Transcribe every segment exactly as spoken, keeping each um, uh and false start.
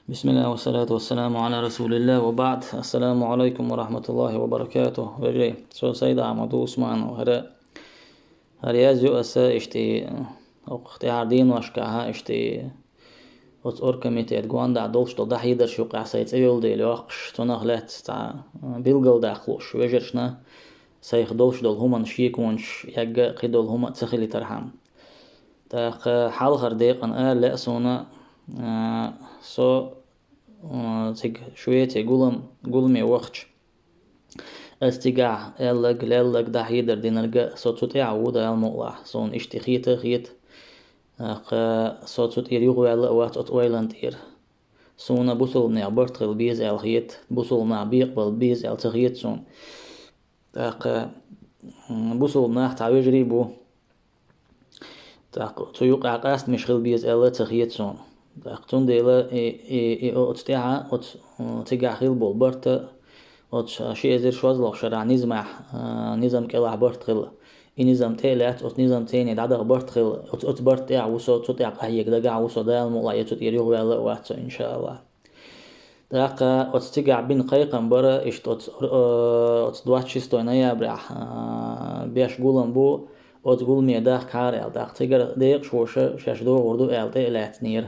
بسم الله والصلاة والسلام على رسول الله وبعد. السلام عليكم ورحمة الله وبركاته. Вежарий, со Сайд-Ахьмад ву, Усманов. ХӀара, хӀара язйо аса иштта, окху тӀаьхьара деношкахьа иштта оцу оргкомитет гондахь долуш долу дӀахьедарш юкъахь сайн цӀе йолу дела йоккхуш, цунах лаьцна цхьа, а, билгалдаккхалуш вежаршна, сайх долуш долу хӀуманаш, шеконаш, эгга а кхидолу хӀума а ца хилийтархьама. ТӀаккха хьалхара декъана ала лаьа суна, а, со, а, цига Швеци гулам-, гуламе вахча, ас цигахь аьллаг, леллаг, дӀахьедар динарг а со цу тӀехь а ву, Дала мукъалахь, суна иштта хета а хета. ТӀаккха со цу тӀера юхаваьлла а вац оцу ойланна тӀера. Суна бусулбанех барт хила беза аьлла хета, бусулбанех бекъабала беза аьлла ца хета суна. ТӀаккха, м, бусулбанех цхьа вежарий бу. ТӀаккха цу юкъахь къастамаш хила беза аьлла ца хета суна. ТӀаккха цундела и, и, и оцу тӀехьа, оцу, м, цигахь хила болу барт а, оцу ши эзар шолгӀачу шарахь низамехь, а, низам кӀелахь барт хила. И низам тӀе а лаьцна, оцу низам цӀене дӀадаха барт хила, оцу, оцу барт тӀехь ву со, цу тӀехь къахьега дагахь ву со, Дала мукъалахь, я цу тӀера юхаваьлла а вац со, иншааллахӀ. ТӀаккха оцу цигахь бина кхайкхам бара, иштта оцу, э, оцу двадцать шестой ноябрехь, а, беш гулам бу, оцу гуламе дахкахьара аьлла. ТӀаккха цигара декъашхоша шаьш догӀур ду аьлла тӀе а лаьцнера.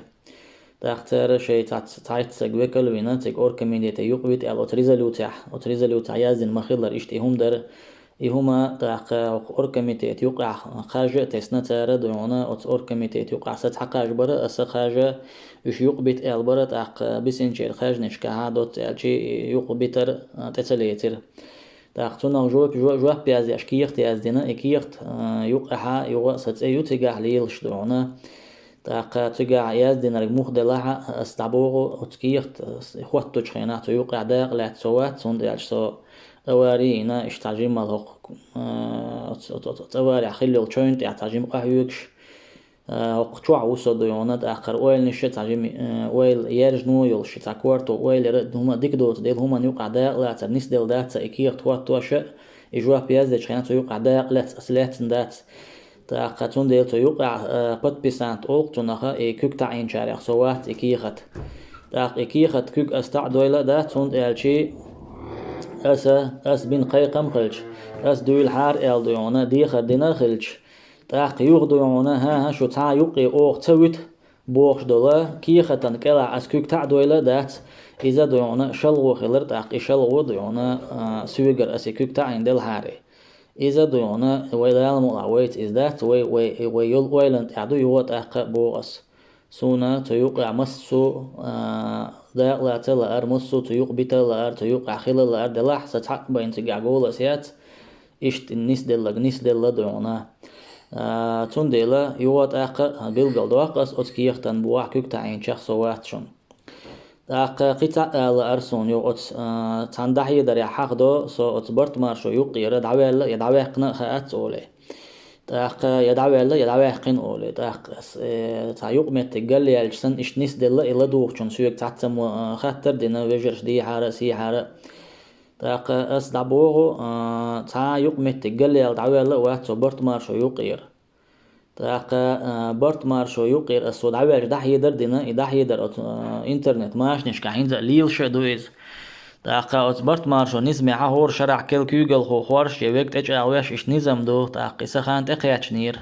ТӀаккха цара шайн цхьацца, цхьацца стаг векал а вина, цига оргкомитете юкъавита аьлла оцу резолюцехь, оцу резолюцехь яздина ма-хиллара, иштта и хӀума дара. И хӀума тӀаккха хӀокху оргкомитет юкъахь кхаж а тесна цара, дуьйхьуна, оцу оргкомитет юкъахь сан цхьа кхаж бара, аса кхаж а, уьш юкъабита аьлла бара, тӀаккха бисинчеран кхаьжнашкахьа доцца аьлча, и юкъабитар, а, тӀе ца лецира. ТӀаккха цунах жоп, жо-, жоп яздеш кехат яздина, и кехат, а, юкъахьа, юха а сан цӀе ю цигахь лелаш, дуьйхьуна. ТӀаккха цигахь яздинарг муха делахь а, ас дӀабоху оцу кехат, ас хӀоттучу хенахь цу юкъахь дакъа лаьцна со вац, хӀунда аьлча со авари йина, иштта цхьа жимма хӀокху, а, оцу, оцу, оцу, оцу аварехь хилла йолу чойн тӀехь цхьа жимма къахьоьгуш, а, хӀокху чохь ву со, дуьйхьуна, тӀаккха хӀара ойланаш а цхьа жимма, а, ойла яьржано йолуш, цхьа корта ойла яра, хӀума дика доцу дела, хӀуманна юкъахь дакъа лацар нисделла дац сан и кехат хӀоттош а, и жоп яздечу хенахь цу юкъахь дакъа лаьцна ас лаьцна дац. ТӀаккха цундела цу юкъахь, а, подписант олу цунах, и куьг таӀийначарех со вац и кехат. ТӀаккха и кехат куьг ас таӀадойла а дац, хӀунда аьлча аса, ас бина кхайкхам а хилча, ас дуьйлахьара аьлла, дуьйхьуна, дехар дина а хилча, тӀаккха юха, дуьйхьуна, хӀан-хӀа, шу цхьа а юккъе оха ца вуьту бохуш долу кехатан кӀелахь ас куьг таӀадойла а дац, иза, дуьйхьуна, шалгӀо хилар, тӀаккха и шалгӀо, дуьйхьуна, а, соьгара ас и куьг таӀийна делахьара. Иза, дуьйхьуна, вай Дала мукъалахь, вайца иза дац, вай, вай, вай йолу ойланна тӀехь ду юха а тӀаккха а, боху ас. Суна цу юкъахь массо а, а, дакъа лаца а лаар, массо а цу юкъа бита а лаар, цу юкъахь хила а лаар делахь, сан цхьаъ а байна цигахь голос яц, иштта нисделларг нисделла, дуьйхьуна. А, цундела юха а тӀаккха а билгалдоккху ас, оцу кехатан бухахь куьг таӀийначех со вац шуна. ТӀаккха кхин цхьаъ а лаар суна юха оцу, а, цхьана дӀахьедарехь хьахадо, со оцу Барт-Маршо юккъера дӀаваьлла я дӀаваьккхина а хаац олий. ТӀаккха я дӀаваьлла, я дӀаваьккхина олий. ТӀаккха ас, э, цхьа юкъаметтиг галъяьлча санна, иштта нисделла и ладугӀучунна соьга цхьацца мо-, а, хаттар а дина, вежарша дийхьара а, сийхьара а. ТӀаккха ас дӀабоху, а, цхьа юкъаметтиг галъяьлла дӀаваьлла а вац со Барт-Маршо юккъера. ТӀаккха, а, Барт-Маршо юккъера ас цо дӀаваьлча дӀахьедар а дина, и дӀахьедар оцу, а, интернет-машанашкахь хӀинца а лелаш а ду иза. ТӀаккха оцу Барт-Маршо низамехь хӀора шарахь керла куьйгалхо хоржуш я верг тӀечӀагӀвеш иштта низам ду, тӀаккха и сан хан тӀекхаьчнера.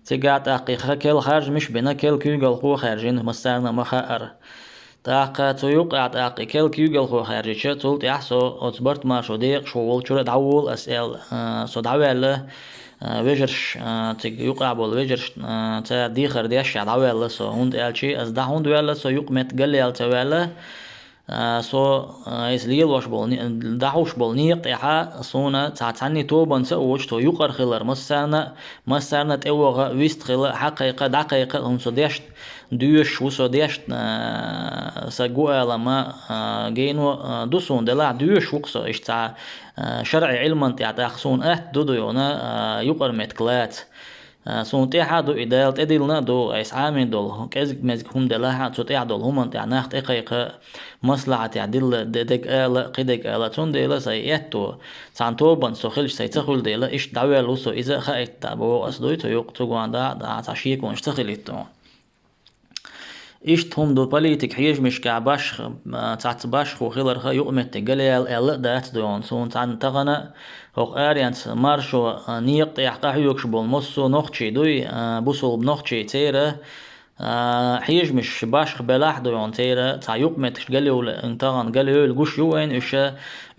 Цигахь тӀаккха и ха-, керла харжамаш а бина, керла куьйгалхо а хаьржина, массарна а ма хаьара. ТӀаккха цу юкъахь тӀаккха и керла куьйгалхо хаьржича, цул тӀаьхьа со оцу Барт-Маршо декъашхо волчуьра дӀаволу ас аьлла, а, со дӀаваьлла, а, вежарш, а, цига юкъахь болу вежарш, а, цара дехар деш а дӀаваьлла со, хӀунда аьлча ас дӀа хӀунда ваьлла, со юкъаметтиг галъяьлла ца ваьлла, а, со, а, иза лелош болу не-, дӀахьуш болу некъа тӀехьа суна цхьа цхьанний тобанца а воцуш, цо юкъара хилар массарна а, массарна а тӀевогӀа, вистхила, хьакхайкха, дӀакхайкха, хӀунда со дешна доьшуш ву со дешна, а, сан гу-алам а, а, гено, а, ду суна делахь, доьшуш ву-кх со, иштта цхьа, а, шарӀи Ӏилман тӀехь тӀаккха суна атта ду, дуьйхьуна, а, юкъара меттиг лаца. А, суна тӀехь а ду и, Дала тӀедиллина а ду, айса Ӏамийна долу кӀезиг-мезиг хӀума делахь а, цу тӀехь долу хӀуманна тӀехь нах тӀекхайкха, маслахьатехь дилла де-, дерг ала, кхидерг ала, цундела сан и аьтто цхьана тобанца со хилча сайн ца хуьлу дела, иштта дӀавоьлла ву со иза а хаийта, боху ас, дуй цу юкъа, цу гондахь а, цхьа шеконаш ца хилийта хьуна. Иштта хӀума ду политика хьежамашкахь башха, а, цхьацца башхо хиларха юкъаметтиг галъяьлла аьлла а дац дойгӀна суна цхьанна тахана, хӀокху аренца маршо, а, некъа тӀехь къахьоьгуш болу массо а нохчий дуй, а, бусулба нохчий церан, а, хьежамаш башха белахь а дойгӀна церан цхьа юкъаметтигаш галъевлла, тахана галъевлла гуш ю вайна уьш,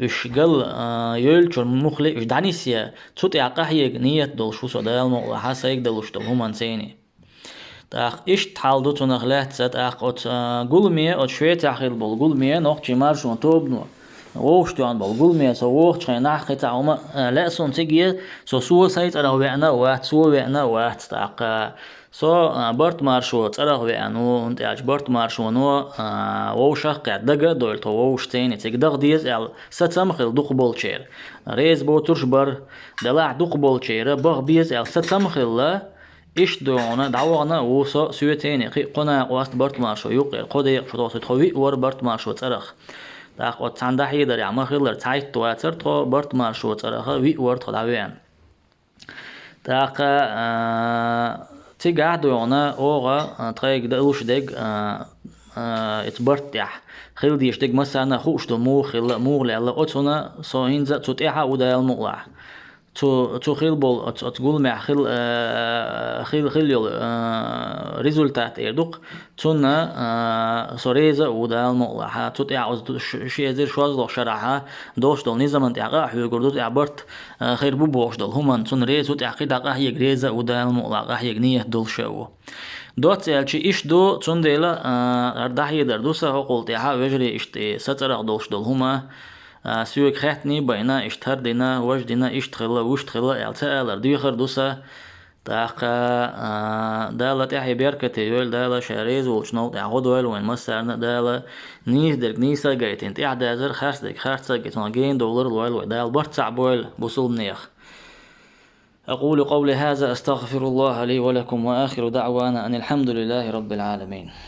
уьш гал, а, йевллачуьра муххале а уьш дӀанисъян, цу тӀехь къахьега ниет долуш ву со Дала мукъалахь сайга далуш долу хӀуманца. ТӀаккха иштта хьал ду цунах лаьцна, тӀаккха оцу, а, гуламе, оцу Швецехь хилла болу гуламе, нохчийн маршонан тобано вовшахтоьхна болу гуламе со вохучу хенахь кхин цхьа хӀума, а, лаьа суна циге, со, со сайн цӀарах веана а вац, со веана а вац, тӀаккха со, а, Барт-Маршо цӀарах веана ву, хӀунда аьлча Барт-Маршоно, а, вовшах а кхетта, дага а довлу тхо вовшашца цига даха деза аьлла сацам а хилла дукхахболчеран. Реза боцурш а бара, делахь дукхахболчеран баха беза аьлла сацам а хилла, иштта дойгӀна, дӀавахана а ву со, соьца кхин а кхо накъост Барт-Маршо юккъера, кхо декъа шу тхо, тхо виъ вара Барт-Маршо цӀарах. ТӀаккха оцу цхьана дӀахьедарехь ма-хиллара, цхьайтта вацара тхо Барт-Маршо цӀарах, виъ вара тхо дӀавеана. ТӀаккха, а, цигахь а дойгӀна, оха, а, тхайга далуш дерг, а, а, оцу барт тӀехь хила дезаш дерг массарна а хууш ду, муха хилла, муха лелла. Оцунна со хӀинца а цу тӀехь а ву Дала мукъалахь. Цу, цу хилла болу, оцу, оцу гуламехь хилла, а, хилла, хилла йолу, а, результат эр ду-кх. Цунна, а, со реза а ву Дала мукъалахь. Цу тӀехь оцу ш-, ши эзар шолгӀачу шарахь долуш долу низамна тӀехь къа а хьоьгур ду, тӀехь барт, а, хир бу бохуш долу хӀуманна. Цунна реза ву, тӀехь кхин дӀа къахьега реза а ву Дала мукъалахь, къахьега ниет долуш а ву. Доцца аьлча иштта ду, цундела, а, хӀара дӀахьедар ду сан хӀокхул тӀехь а, вежарий, иштта и сан цӀарах долуш долу хӀума, а, соьга хаьттина а байна, иштта хӀара дина, важа дина, иштта хилла, вуьшта хилла аьлла ца алар дехар ду сан. ТӀаккха, а, Дала тӀаьхье беркате йойла, Дала Ша реза волчу новкъа тӀехь гӀо дойла вайн массарна а Дала, нийса дерг нийса а гайтина, тӀаьхьадазар, харц дерг харц а гайтина, цунах гена довлар а лойла вай Дала, барт цхьаъ бойла бусулбанех. أقول قولي هذا، أستغفر الله لي ولكم، وآخر دعوانا أن الحمد لله رب العالمين.